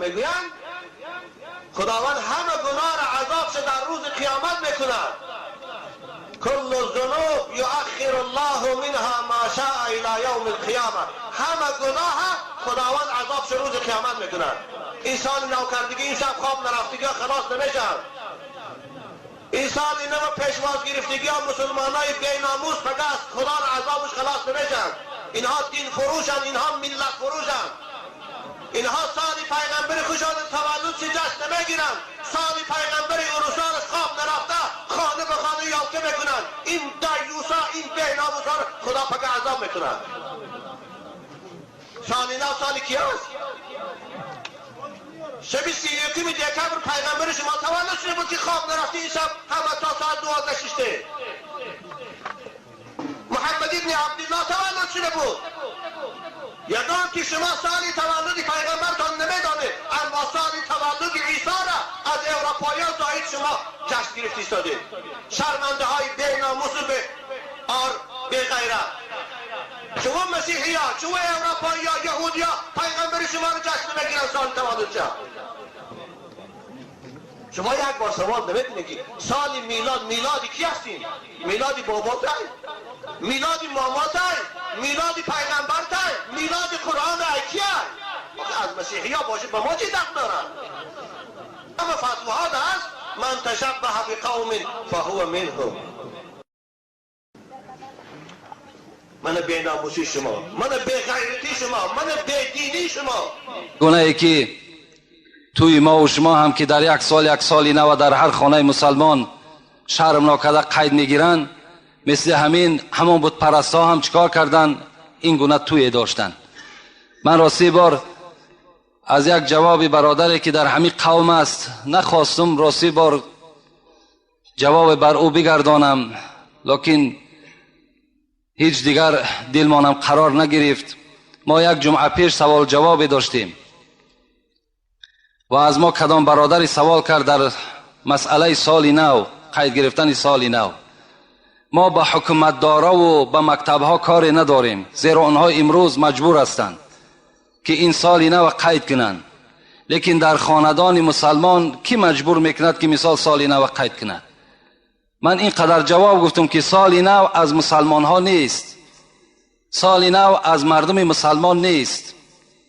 میگویند خداوند همه گناه را عذابش در روز قیامت میکند. کل الذنوب یؤخر الله منها ما شاء الى یوم القیامه. همه گناه خداوند عذابش روز قیامت میکند. این سال نوکردگی، این شب خواب نرفتگی خلاص نمیشن. این سال نو پیشواز گرفتگی ها مسلمانای بیناموس فقط خدا را عذابش خلاص نمیشن. اینها دین فروشن، اینها ملت فروشن. اینها سال پیغمبر خوشان تولد چه جشن نمیگیرن. سال پیغمبر اروسان خواب نرفته خانه به خانه یالکه میکنن. این دیوسا، این بیناموسا را خدا پک عذاب میکنن. سال نو سال کی است؟ شب 31 دکبر پیغمبر شما تولد شده بود که خواب نرفته این شب همه تا ساعت 12 ششته. محمد ابن عبدالله تولد شده بود. یگان که شما سالی تولد پیغمبرتان نمیدانید، اما سالی تولد عیسی را از اروپاییان زاید شما جشن گرفتی ایستادید. شرمنده های بی ناموس و به آر بی غیرت. شما مسیحی ها، شما اروپایی ها، یهودی ها پیغمبر شما را جشن نمیگیرن سال تولد شد. شما یک بار سوال نمیدونید که سال میلاد میلادی کی هستین؟ میلادی باباتای؟ میلادی ماماتای؟ میلادی پیغمبرتای؟ میلاد قرآن کیه؟ آخه از مسیحی ها باشه به ما چی دخل دارن؟ اما فتوها هست من تشبه بقوم فهو منهم. من بی ناموسی شما، من بی غیرتی شما، من بی دینی شما. گناهی که توی ما و شما هم که در یک سال یک سالی نو در هر خانه مسلمان شرم ناکرده قید میگیرن، مثل همین همان بود پرست ها هم چیکار کردن؟ این گونه توی داشتن. من راستی بار از یک جواب برادری که در همین قوم است نخواستم راستی بار جواب بر او بگردانم، لکن هیچ دیگر دلمانم قرار نگرفت. ما یک جمعه پیش سوال جواب داشتیم و از ما کدام برادری سوال کرد در مسئله سال نو، قید گرفتن سال نو. ما به حکومتدارا و به مکتبها کاری نداریم، زیرا آنها امروز مجبور هستند که این سال نو قید کنند. لیکن در خاندان مسلمان کی مجبور میکند که مثال سال نو قید کند؟ من اینقدر جواب گفتم که سال نو از مسلمان ها نیست، سال نو از مردم مسلمان نیست.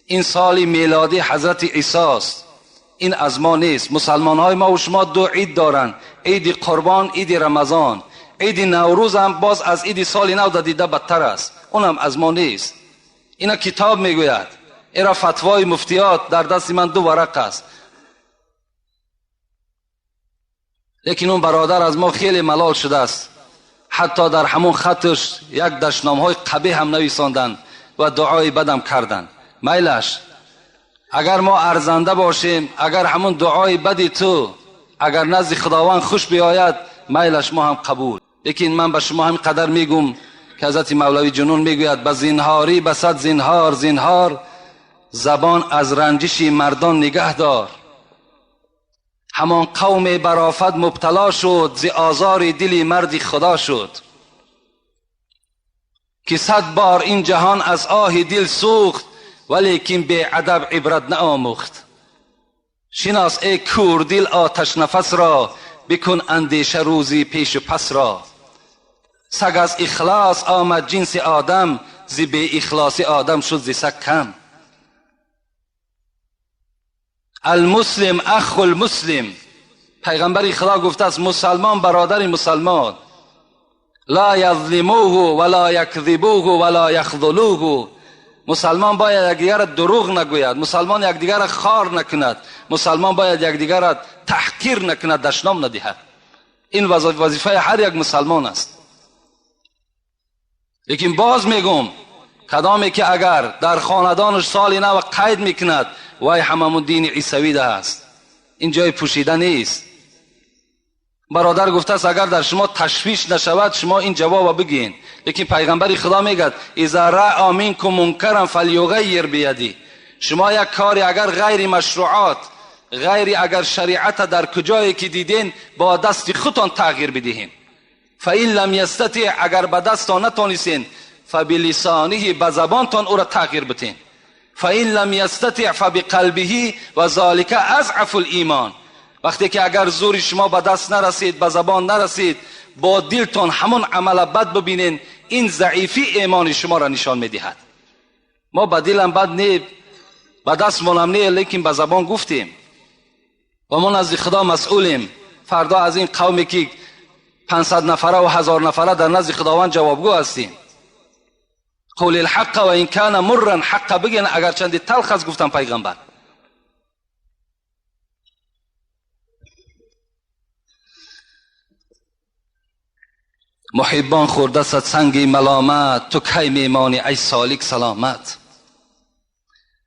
این سال میلادی حضرت عیسی است، این از ما نیست. مسلمان های ما و شما دو عید دارند، عید قربان، عید رمضان. عید نوروز هم باز از عید سال نو دیده بدتر است، اونم از ما نیست. اینا کتاب میگوید، ایرا فتوای مفتیات در دست من 2 ورق است. لیکن اون برادر از ما خیلی ملال شده است، حتی در همون خطش یک دشنام های قبیح هم نویساندن و دعای بدم کردن. میلش اگر ما ارزنده باشیم، اگر همون دعای بدی تو اگر نزد خداوند خوش بیاید، میلش ما هم قبول. لیکن من به شما هم قدر میگم که حضرت مولوی جنون میگوید به زینهاری به صد زینهار زینهار، زبان از رنجش مردان نگه دار. همان قوم برافت مبتلا شد، ز آزار دل مرد خدا شد. که 100 بار این جهان از آه دل سوخت، ولیکن بی ادب عبرت نآموخت. شناس ای کور دل آتش نفس را، بکن اندیشه روزی پیش و پس را. سگ از اخلاص آمد جنس آدم، ز بی اخلاصی آدم شد ز سگ کم. المسلم اخ المسلم، پیغمبر خدا گفته است مسلمان برادر مسلمان. لا یظلموه ولا یکذبوه ولا یخذلوه. مسلمان باید یکدیگر را دروغ نگوید، مسلمان یکدیگر را خار نکند، مسلمان باید یکدیگر را تحقیر نکند، دشنام ندهد. این وظیفه هر یک مسلمان است. لیکن باز میگم کدامی که اگر در خاندانش سال نو قید میکند، وای هممون دین عیسوی ده است. این جای پوشیده نیست. برادر گفته است اگر در شما تشویش نشود شما این جواب بگین. لیکن پیغمبر خدا میگد اذا رأى منکم منکرا فلیغیر بیدی. شما یک کاری اگر غیر مشروعات، غیر اگر شریعت در کجایی که دیدین با دست خودتان تغییر بدهین. فإن لم یستطع، اگر به دستان نتونستین، فبلسانه، به زبانتان او را تغییر بدین. فإن لم يستطع فبقلبه و ذلك اضعف الایمان. وقتی که اگر زور شما به دست نرسید، به زبان نرسید، با دلتان همون عمل بد ببینین، این ضعیفی ایمان شما را نشان میدهد. ما به دلم بد نه، به دست مالم نه، لیکن به زبان گفتیم و ما نزد خدا مسئولیم. فردا از این قومی که 500 نفره و 1000 نفره در نزد خداوند جوابگو هستیم. قول الحق و این کان مرا، حق بگین اگر چندی تلخ است، گفتم پیغمبر. محبان خورده صد سنگ ملامت، تو کی میمانی ای سالک سلامت.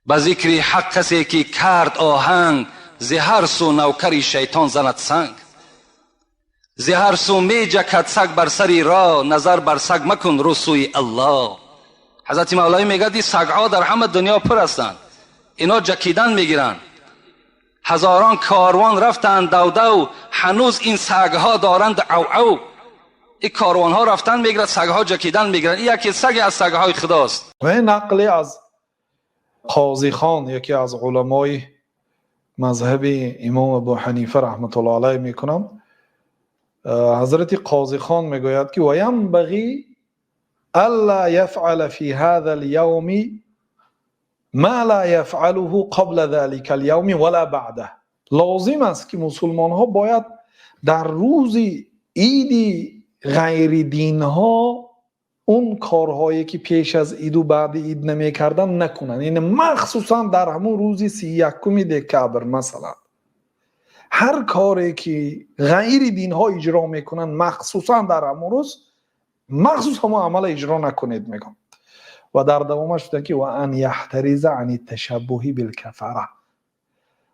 به ذکر حق کسی که کرد آهنگ، ز هر سو نوکری شیطان زند سنگ. ز هر سو می جکد سگ بر سری را، نظر بر سگ مکن رو سوی الله. حضرت مولای میگه دی سگها در همه دنیا پر هستند، اینا جکیدن میگیرن. هزاران کاروان رفتند دو دو، هنوز این سگها دارند او او. این کاروان ها رفتن میگیرد، سگها جکیدن میگیرن. این یکی سگ از سگهای خداست. و نقلی از قاضی خان، یکی از علمای مذهب امام ابو حنیفه رحمت الله علیه میکنم. حضرت قاضی خان میگوید که و ینبغی الا يفعل في هذا اليوم ما لا يفعله قبل ذلك اليوم ولا بعده. لازم است که مسلمان ها باید در روز عید غیر دین ها اون کارهایی که پیش از عید و بعد عید نمیکردن نکنن. یعنی مخصوصا در همون روز 31 دکبر مثلا هر کاری که غیر دین ها اجرا میکنن، مخصوصا در همون روز، مخصوص همون عمل اجرا نکنید میگم. و در دوامش گفتن که و ان یحترز عن التشبه بالکفره،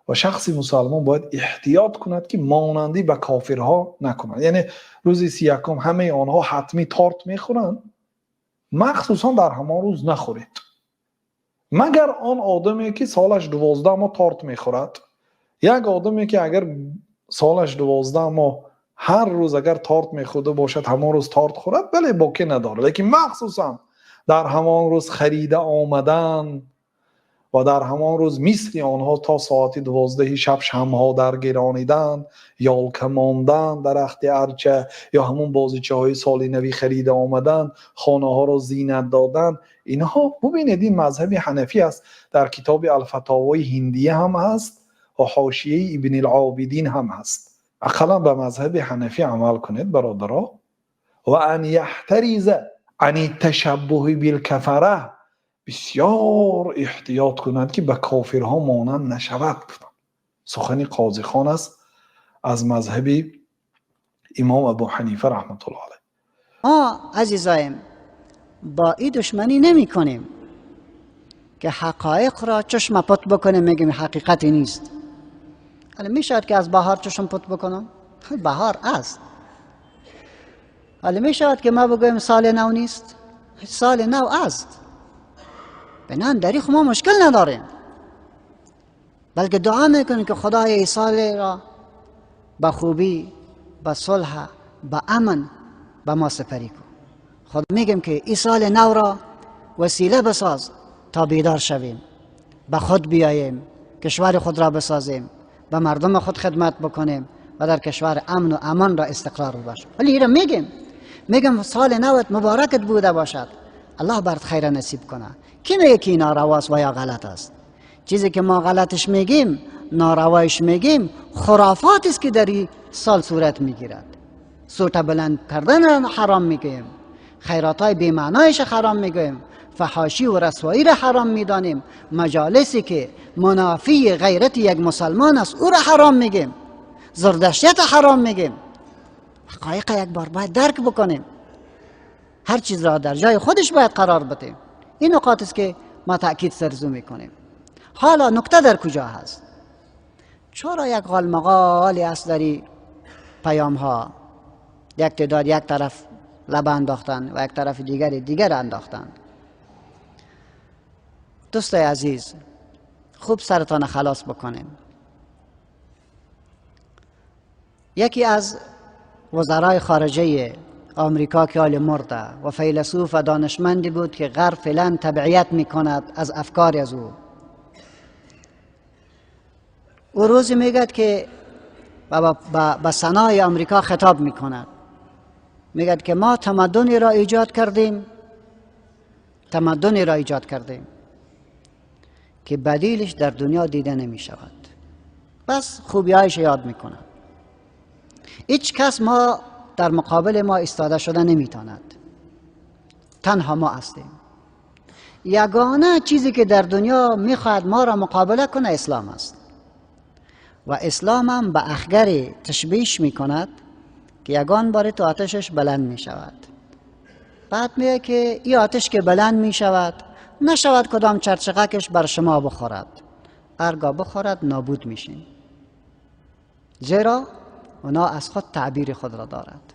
و شخص مسلمان باید احتیاط کند که مانندی به کافرها نکند. یعنی روز 31 همه آنها حتمی تارت میخورند، مخصوصا در همان روز نخورید، مگر آن آدمی که سالش 12 ماه تارت میخورد. یک آدمی که اگر سالش 12 ماه هر روز اگر تارت میخورده باشد، همان روز تارت خورد، بله باکی نداره. لیکن مخصوصا در همان روز خریده آمدن و در همان روز مثل آنها تا ساعت 12 شب شمها در گرانیدن، یالکه ماندن درخت ارچه، یا همون بازیچه های سال نوی خریده آمدن، خانه ها رو زینت دادن، اینها ببینید این مذهب حنفی است. در کتاب الفتاوای هندیه هم هست و حاشیه ابن العابدین هم هست. اقلا به مذهب حنفی عمل کنید برادرها. و ان یحترز عن التشبه بالکفره، بسیار احتیاط کنند که به کافرها مانند نشود. سخن قاضی خان است از مذهب امام ابو حنیفه رحمت الله علیه. ما عزیزایم با این دشمنی نمی کنیم که حقایق را چشم پت بکنیم، میگیم حقیقتی نیست. حالا میشود که از بهار چشم پت بکنم؟ بهار است. حالا میشود که ما بگویم سال نو نیست؟ سال نو است. بنان در ما مشکل نداریم، بلکه دعا میکنیم که خدای ای سال را به خوبی، به صلح، به امن به ما سپری کن. خدا میگیم که ای سال نو را وسیله بساز تا بیدار شویم، به خود بیاییم، کشور خود را بسازیم، به مردم خود خدمت بکنیم و در کشور امن و امان را استقرار باشیم. ولی ایرا میگیم، میگم سال نوت مبارکت بوده باشد، الله برات خیر نصیب کنه. کی میگه که نارواست و یا غلط است؟ چیزی که ما غلطش میگیم، ناروایش میگیم، خرافات است که در این سال صورت میگیرد. صوت بلند کردن را حرام میگیم، خیرات های بی‌معنایش حرام میگیم، فحاشی و رسوایی را حرام میدانیم، مجالسی که منافی غیرت یک مسلمان است او را حرام میگیم، زردشتیت حرام میگیم. حقایق یک بار باید درک بکنیم، هر چیز را در جای خودش باید قرار بدیم. این نقاط است که ما تأکید سرزو میکنیم. حالا نکته در کجا هست؟ چرا یک غالمغالی است در این پیام ها؟ یک تعداد یک طرف لبه انداختن و یک طرف دیگر دیگر انداختن. دوستای عزیز، خوب سرتان خلاص بکنیم. یکی از وزرای خارجه آمریکا که حال مرده و فیلسوف و دانشمندی بود که غرب فعلا تبعیت میکند از افکار از او، او روزی میگد که به سنای آمریکا خطاب میکند، میگد که ما تمدنی را ایجاد کردیم، تمدنی را ایجاد کردیم که بدیلش در دنیا دیده نمی شود. بس خوبیهایش یاد میکند. هیچ کس ما در مقابل ما ایستاده شده نمیتاند، تنها ما هستیم. یگانه چیزی که در دنیا میخواهد ما را مقابله کنه اسلام است. و اسلام هم به اخگر تشبیش میکند که یگان بار تو آتشش بلند میشود، بعد میگه که این آتش که بلند میشود نشود کدام چرچقکش بر شما بخورد، ارگاه بخورد نابود میشین، زیرا اونا از خود تعبیر خود را دارد.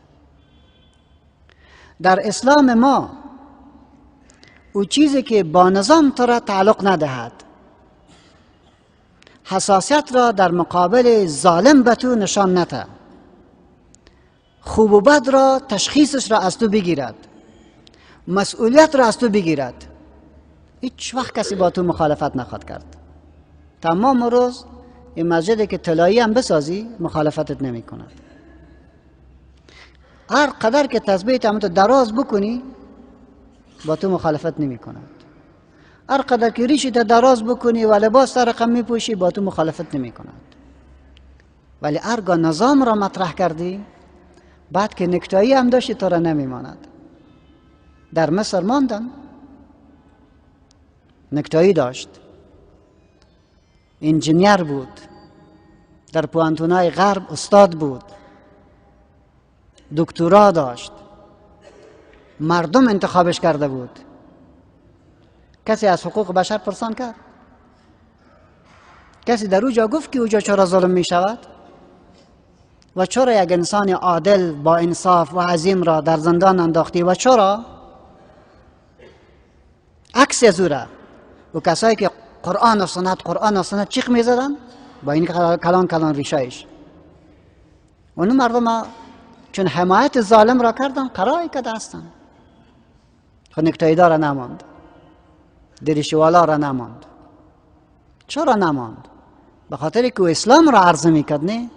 در اسلام ما او چیزی که با نظام تو را تعلق ندهد، حساسیت را در مقابل ظالم به تو نشان نده، خوب و بد را تشخیصش را از تو بگیرد، مسئولیت را از تو بگیرد، هیچ وقت کسی با تو مخالفت نخواهد کرد. تمام روز این مسجدی که طلایی هم بسازی مخالفتت نمی کند. هر قدر که تسبیح هم تو دراز بکنی با تو مخالفت نمی کند. هر قدر که ریشی تا دراز بکنی و لباس تا رقم می پوشی با تو مخالفت نمی کند. ولی هرگاه نظام را مطرح کردی، بعد که نکتایی هم داشتی تو را نمی ماند. در مصر ماندن، نکتایی داشت، انجینیر بود، در پوانتونای غرب استاد بود، دکترا داشت، مردم انتخابش کرده بود. کسی از حقوق بشر پرسان کرد؟ کسی در اوجا گفت که اوجا چرا ظلم می شود؟ و چرا یک انسان عادل با انصاف و عظیم را در زندان انداختی؟ و چرا عکس از او را و کسایی که قرآن و سنت قرآن و سنت چیخ می زدن با این کلان کلان ریشایش، اونو مردم چون حمایت ظالم را کردن قرای کده هستن. خود نکتایی داره نماند، دریشوالا را نماند. چرا نماند؟ به خاطر که اسلام را عرضه میکرد، نه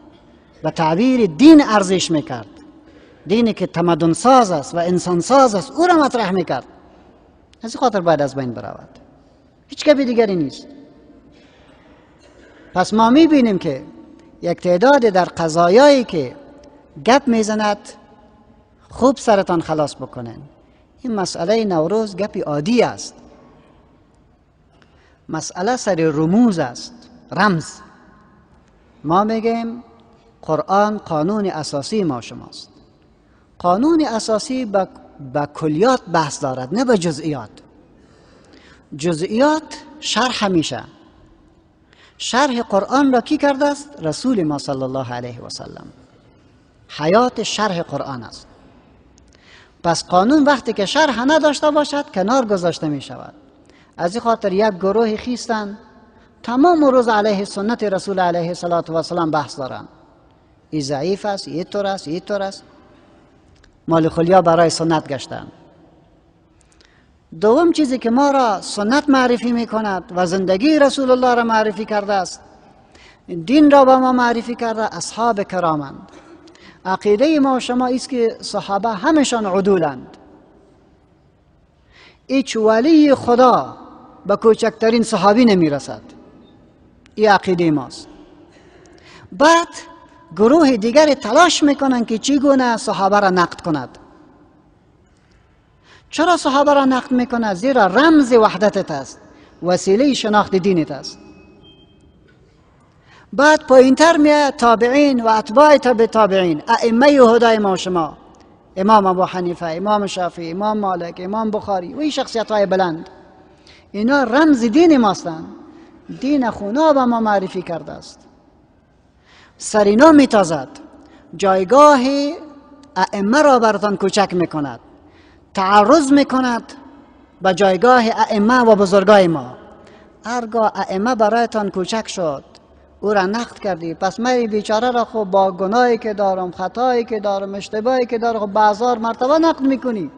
به تعبیر دین ارزش میکرد، دینی که تمدن ساز است و انسان ساز است او را مطرح میکرد. از این خاطر باید از بین برود، هیچ کسی دیگری نیست. پس ما میبینیم که یک تعداد در قضایایی که گپ میزند خوب سرتان خلاص بکنن. این مسئله نوروز گپی عادی است، مسئله سر رموز است، رمز. ما میگیم قرآن قانون اساسی ما شماست. قانون اساسی به کلیات بحث دارد، نه به جزئیات. جزئیات شرح میشه. شرح قرآن را کی کرده است؟ رسول ما صلی الله علیه و سلم. حیات شرح قرآن است. پس قانون وقتی که شرح نداشته باشد کنار گذاشته می شود. از این خاطر یک گروه خیستند تمام روز علیه سنت رسول علیه الصلاة والسلام بحث دارند. ای ضعیف است، ای طور است، ای طور است. مال خلیا برای سنت گشتند. دوم چیزی که ما را سنت معرفی می کند و زندگی رسول الله را معرفی کرده است، دین را به ما معرفی کرده، اصحاب کرامند. عقیده ما و شما است که صحابه همشان عدولند. هیچ ولی خدا به کوچکترین صحابی نمی رسد. این عقیده ماست. بعد گروه دیگر تلاش میکنند که چگونه صحابه را نقد کند. چرا صحابه را نقد میکند؟ زیرا رمز وحدتت است، وسیله شناخت دینت است. بعد پایینتر میاد تابعین و اتباع تابع تابعین، ائمه هدای ما و شما، امام ابو حنیفه، امام شافعی، امام مالک، امام بخاری و این شخصیت های بلند، اینا رمز دین ماستند. دین خونا به ما معرفی کرده است. سرینا میتازد، جایگاه ائمه را براتان کوچک میکند، تعرض میکند به جایگاه ائمه و بزرگای ما. هرگاه ائمه برایتان کوچک شد، او را نقد کردی، پس من بیچاره را خب با گناهی که دارم، خطایی که دارم، اشتباهی که دارم، خب به هزار مرتبه نقد میکنی.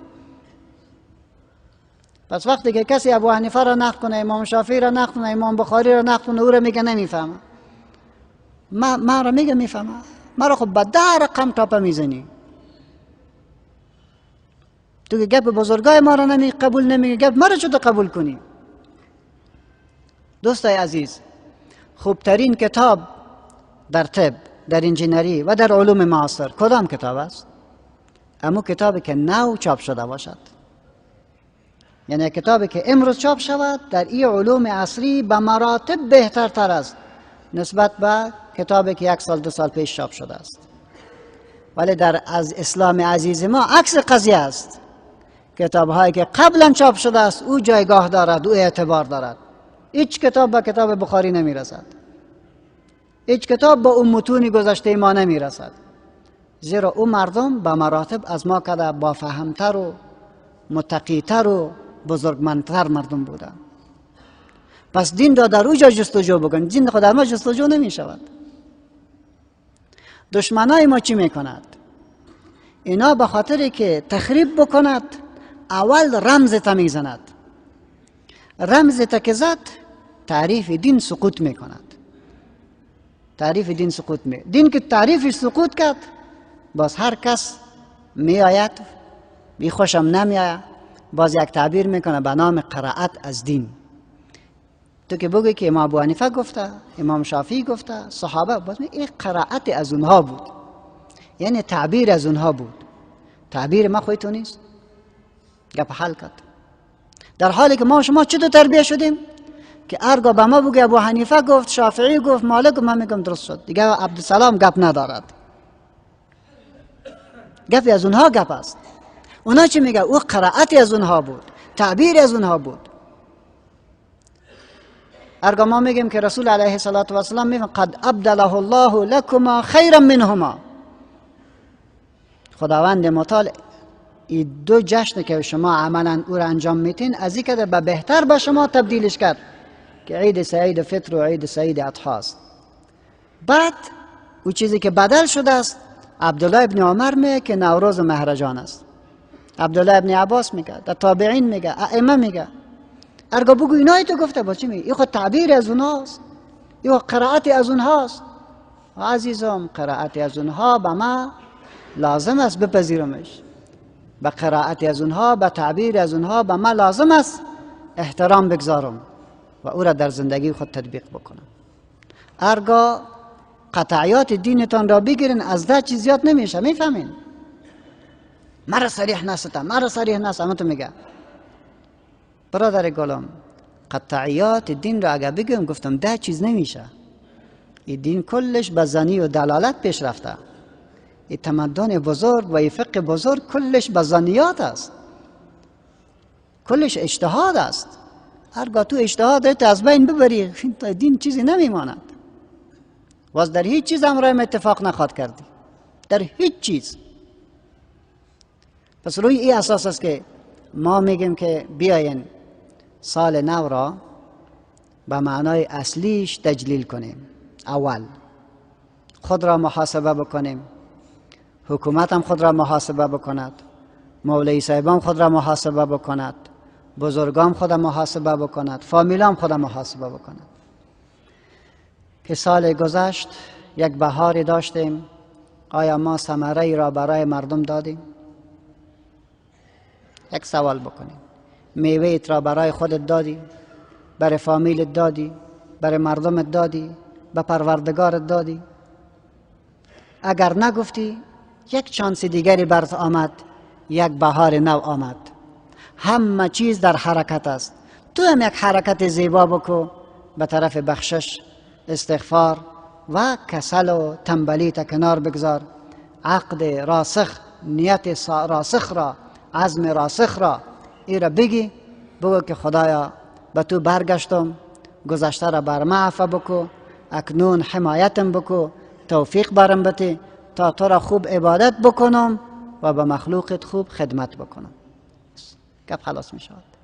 پس وقتی که کسی ابو حنیفه را نقد کنه، امام شافعی را نقد کنه، امام بخاری را نقد کنه، او را میگه نمیفهمه. من را میگه میفهمه، مرا خب به 10 رقم تاپه میزنی، تو که گپ بزرگای ما را نمی قبول نمی، گپ مرا چطور قبول کنی؟ دوستای عزیز، خوبترین کتاب در طب، در انجینری و در علوم معاصر کدام کتاب است؟ امو کتابی که نو چاپ شده باشد. یعنی کتابی که امروز چاپ شود در این علوم عصری به مراتب بهترتر است نسبت به کتابی که 1 سال 2 سال پیش چاپ شده است. ولی در از اسلام عزیز ما عکس قضیه است. کتاب هایی که قبلا چاپ شده است او جایگاه دارد، او اعتبار دارد. هیچ کتاب به کتاب بخاری نمی رسد، هیچ کتاب با اون متون گذشته ما نمی رسد، زیرا او مردم به مراتب از ما کده با فهمتر و متقیتر و بزرگمندتر مردم بودن. پس دین را در اوجا جستجو بکن، دین خود در ما جستجو نمی شود. دشمنای ما چی میکند؟ اینا به خاطر که تخریب بکند اول رمز تا میزند، رمز تا که زد تعریف دین سقوط میکند، تعریف دین سقوط می، دین که تعریفش سقوط کرد باز هر کس می آید بی خوشم نمی آید، باز یک تعبیر میکنه به نام قرائت از دین. تو که بگوی که امام ابو حنیفه گفته، امام شافعی گفته، صحابه، باز می این قرائت از اونها بود، یعنی تعبیر از اونها بود، تعبیر ما خودتون نیست. گپ حل کرد. در حالی که ما شما چطور تربیه شدیم که ارگاه به ما بگه ابو حنیفه گفت، شافعی گفت، مالک، من میگم درست شد دیگه، عبدالسلام گپ ندارد، گپی از اونها گپ است. اونها چی میگه؟ او قرائتی از اونها بود، تعبیر از اونها بود. ارگاه ما میگیم که رسول علیه الصلاة والسلام میگه قد ابدله الله لکما خیرا منهما، خداوند متعال این دو جشن که شما عملا او را انجام میتین از این که به بهتر به شما تبدیلش کرد که عید سعید فطر و عید سعید اضحی است. بعد او چیزی که بدل شده است، عبدالله ابن عمر میگه که نوروز و مهرجان است، عبدالله ابن عباس میگه، در تابعین میگه، ائمه میگه. ارگاه بگو اینایی تو گفته با چی میگه؟ این خود تعبیر از اونهاست، این قرائت از اونهاست. عزیزم قرائت از اونها به ما لازم است بپذیرمش، به قرائت از اونها، به تعبیر از اونها به ما لازم است احترام بگذارم و او را در زندگی خود تطبیق بکنم. ارگاه قطعیات دینتان را بگیرین، از 10 چیز زیاد نمیشه. میفهمین؟ مرا صریح نستم، مرا صریح نستم، تو میگه برادر گلم قطعیات دین را اگر بگم گفتم 10 چیز نمیشه. این دین کلش به زنی و دلالت پیش رفته. این تمدن بزرگ و این فقه بزرگ کلش به زنیات است، کلش اجتهاد است. هرگاه تو اجتهاد از بین ببری دین چیزی نمیماند. باز در هیچ چیز هم اتفاق نخواد کردی، در هیچ چیز. پس روی این اساس است که ما میگیم که بیاین سال نو را به معنای اصلیش تجلیل کنیم. اول خود را محاسبه بکنیم، حکومت هم خود را محاسبه بکند، مولوی صاحبان خود را محاسبه بکند، بزرگام خود را محاسبه بکند، فامیلام خود را محاسبه بکند. که سال گذشت یک بهاری داشتیم، آیا ما ثمره ای را برای مردم دادیم؟ یک سوال بکنیم، میوه ایت را برای خودت دادی، برای فامیلت دادی، برای مردمت دادی، به پروردگارت دادی؟ اگر نگفتی یک چانس دیگری برات آمد، یک بهار نو آمد. همه چیز در حرکت است. تو هم یک حرکت زیبا بکو به طرف بخشش، استغفار و کسل و تنبلی تا کنار بگذار. عقد راسخ، نیت راسخ را، عزم راسخ را ای را بگی، بگو که خدایا به تو برگشتم، گذشته را بر ما عفو بکو، اکنون حمایتم بکو، توفیق برم بده تا تو را خوب عبادت بکنم و به مخلوقت خوب خدمت بکنم. گپ خلاص می شود.